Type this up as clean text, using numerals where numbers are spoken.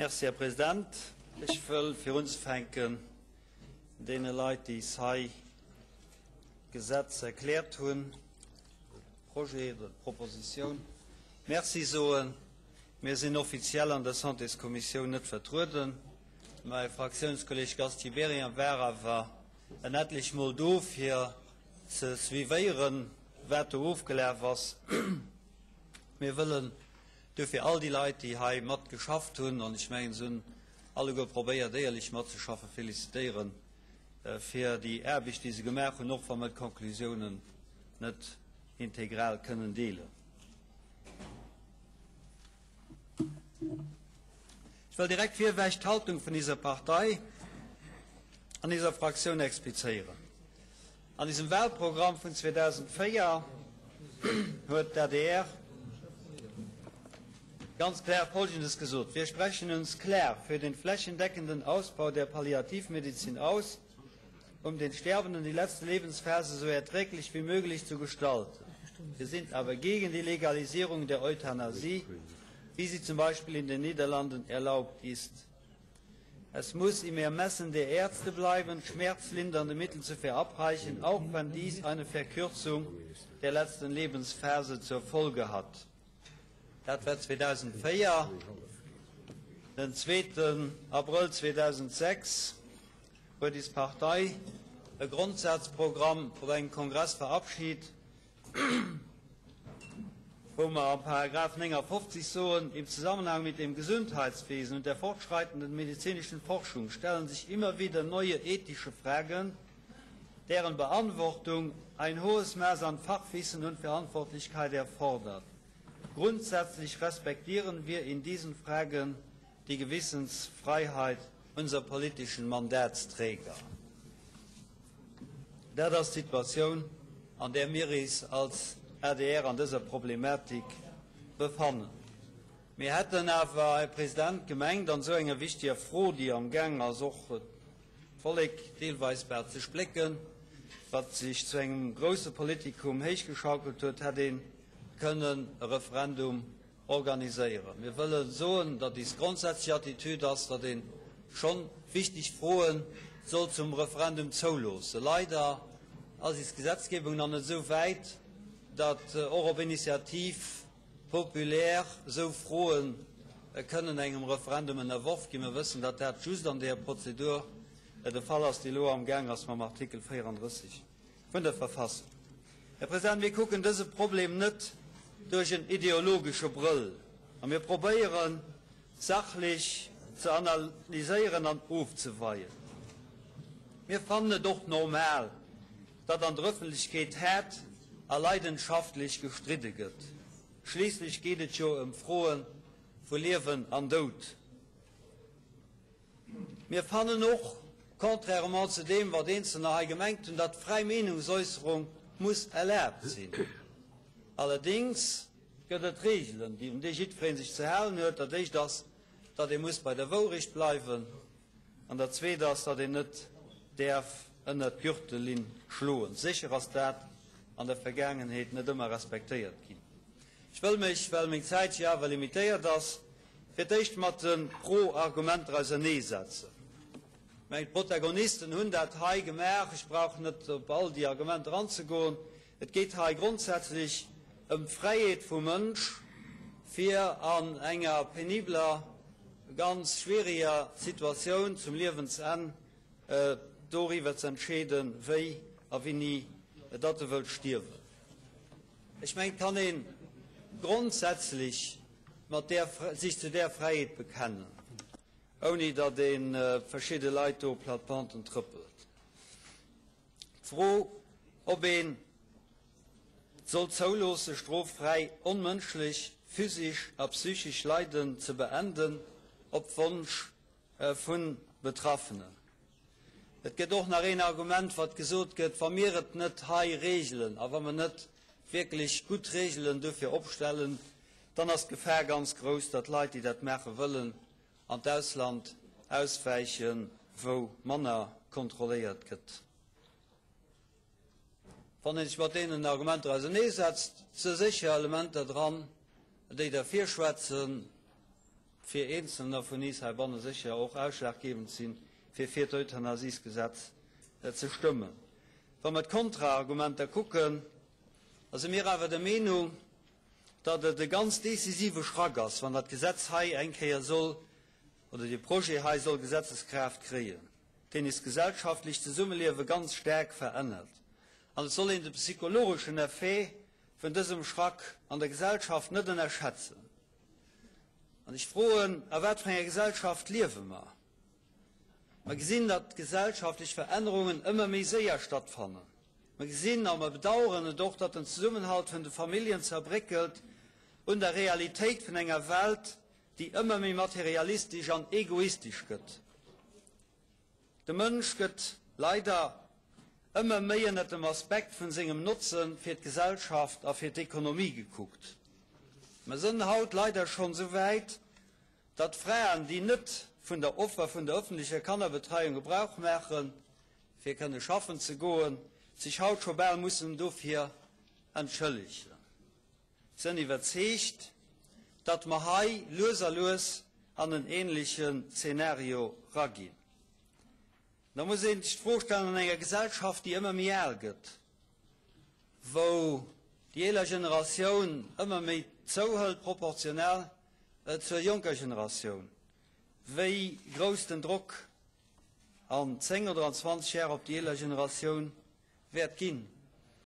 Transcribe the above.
Merci, Här President. Ech wëll fir unzefänken deene Leit, déi s hei d'Gesetz erkläert hunn, Projet oder d'Propositioun, Merci soen. Mir sinn offiziell an der Santéskommissioun net vertrueden. Mäi Fraktiounskolleeg Gast Gibéryen war awer en etlech Mol do, fir ze suivéieren, wat do ofgelaf ass. Mir wëllen duerfir all déi Leit, déi hei mat geschafft hunn, an ech mengen, se hunn alleguer probéiert, éierlech matzeschaffen, félicitéieren fir déi Aarbecht, déi se gemaach hunn, och wa mer d'Konklusiounen net integral kënnen deelen. Ech wëll direkt virewech d'Haltung vun iser Partei an iser Fraktioun explizéieren. An isem Wahlprogramm vun 2004 huet d'ADR ganz klar Folgendes gesot, Wir sprechen uns klar für den flächendeckenden Ausbau der Palliativmedizin aus, um den Sterbenden die letzte Lebensphase so erträglich wie möglich zu gestalten. Wir sind aber gegen die Legalisierung der Euthanasie, wie sie zum Beispiel in den Niederlanden erlaubt ist. Es muss im Ermessen der Ärzte bleiben, schmerzlindernde Mittel zu verabreichen, auch wenn dies eine Verkürzung der letzten Lebensphase zur Folge hat. Dat war 2004. Den zweeten Abrëll 2006 huet is Partei e Grondsazprogramm op engem Kongress verabschit, wou mer am Paragraph 59 soen, Im Zusammenhang mit dem Gesundheitswesen und der fortschreitenden medizinischen Forschung stellen sich immer wieder neue ethische Fragen, deren Beantwortung ein hohes Maß an Fachwissen und Verantwortlichkeit erfordert. Grundsätzlich respektieren wir in diesen Fragen die Gewissensfreiheit unserer politischen Mandatsträger. Dat ass d'Situatioun, an där mir is als adr an dëser Problematik befannen. Mir hätten awer, Här President, gemengt, an esou enger wichtiger Fro, déi amgaang ass och d'Vollek deelweis bal ze splécken, wat sech zu engem grousse Politikum héichgeschaukelt huet, hätt ee kënnen e Referendum organiséieren. Mir wëlle soen, datt is grondsätzlech Attitüd ass, datt ee schonn wichteg Froe soll zum Referendum zouloossen. Leider ass is Gesetzgebung nach net esou wäit, datt och op Initiativ populaire esou Froe kënnen engem Referendum ënnerworf ginn. Mir wëssen, datt dat just an där Prozedur de Fall ass, déi elo amgaang ass mam Artikel 34 vun der Verfassung. Här President, mir kucken dëse Problem net duerch en ideologesche Brëll a mir probéieren, sachlech ze analyséieren an ofzeweien. Mir fannen et och normal, datt an der Ëffentlechkeet haart a leidenschaftlech gestridde gëtt. Schliisslech geet et jo ëm Froe vu Liewen an Doud. Mir fannen och, contrairement zu deem, wat Eenzelner hei gemengt hunn, datt fräi Meenungsäusserung muss erlaabt sinn. Allerdéngs gëtt et Reegelen, un déi jiddweree sech ze halen huet. Dat éischt ass, datt ee muss bei der Wourecht bleiwen. An dat Zweet ass, datt een net däerf ënnert d'Gürtellinn schloen. Sécher ass dat an der Vergaangenheet net ëmmer respektéiert ginn. Ech wëll mech, well meng Zäit jo awer limitéiert ass, fir d'éischt mat de Pro-Argumenter auserneesetzen. Ech mengen, d'Protagonisten hunn dat hei gemaach. Ech brauch net op all déi Argumenter anzegoen. Et geet hei grondsätzlech ëm d'Fräiheet vum Mënsch, fir an enger penibeler, ganz schwieriger Situatioun zum Liewensenn doriwwer ze entscheeden, wéi a wéini datt e wëllt stierwen. Ech mengen, et kann ee grondsätzlech mat där, sech zu där Fräiheet bekennen, ouni datt ee verschidde Leit do Platepanten trëppelt. D'Fro, ob ee soll zouloosse stroffräi onmënschlech physisch a psychesch Leiden ze beenden, op Wonsch vu Betraffenen. Et gëtt och nach een Argument, wat gesot gëtt, Wa mir et net hei regelen a wa mer net wierklech gutt Regelen dofir opstellen, dann ass d'Gefahr ganz grouss, datt Leit, déi dat maache wëllen, an d'Ausland auswäichen, wou manner kontrolléiert gëtt. Wann ee sech mat deenen Argumenter auserneesetzt, si sécher Elementer dran, déi derfir schwätzen. fir Eenzelner vun iis heibanne sécher och ausschlaggebend sinn, fir fir d'Euthanasiesgesetz ze stëmmen. Wa mer d'Kontraargumenter kucken, da si mir awer der Meenung, datt et e ganz decisive Schrack ass, wann dat Gesetz hei eng Kéier soll, oder dee Projet hei soll Gesetzeskraaft kréien, deen eist gesellschaftlecht Zesummeliewe ganz staark verännert. An et soll een de psychologeschen Effet vun dësem Schrack an der Gesellschaft net ënnerschätzen. An ech froen, A wat fir enger Gesellschaft liewe mer? Mer gesinn, datt gesellschaftlech Verännerungen ëmmer méi séier stattfannen. Mer gesinn, a mer bedauern et och, datt den Zesummenhalt vun de Familljen zerbréckelt un der Realitéit vun enger Welt, déi ëmmer méi materialistesch an egoistesch gëtt. De Mënsch gëtt leider ëmmer méi ënnert dem Aspekt vun sengem Notze fir d'Gesellschaft a fir d'Ekonomie gekuckt. Mer sënn haut leider schonn esou wäit, datt Fraen, déi net vun der Offer vun der ëffentlecher Kannerbetreiung Gebrauch maachen, fir kënne schaffen ze goen, sech haut scho bal mussen dofir entschëllegen. Sënn iwwerzeegt, datt mer hei lues a lues an en ähnlechen Zeenario raginn. Da muss ee sech d'Fro stellen, an enger Gesellschaft, déi ëmmer méi al gëtt, wou déi eeler Generatioun ëmmer méi zouhëlt proportionell zur jonker Generatioun, wéi grouss den Drock an 10 oder an 20 Jar op déi eeler Generatioun wäert ginn.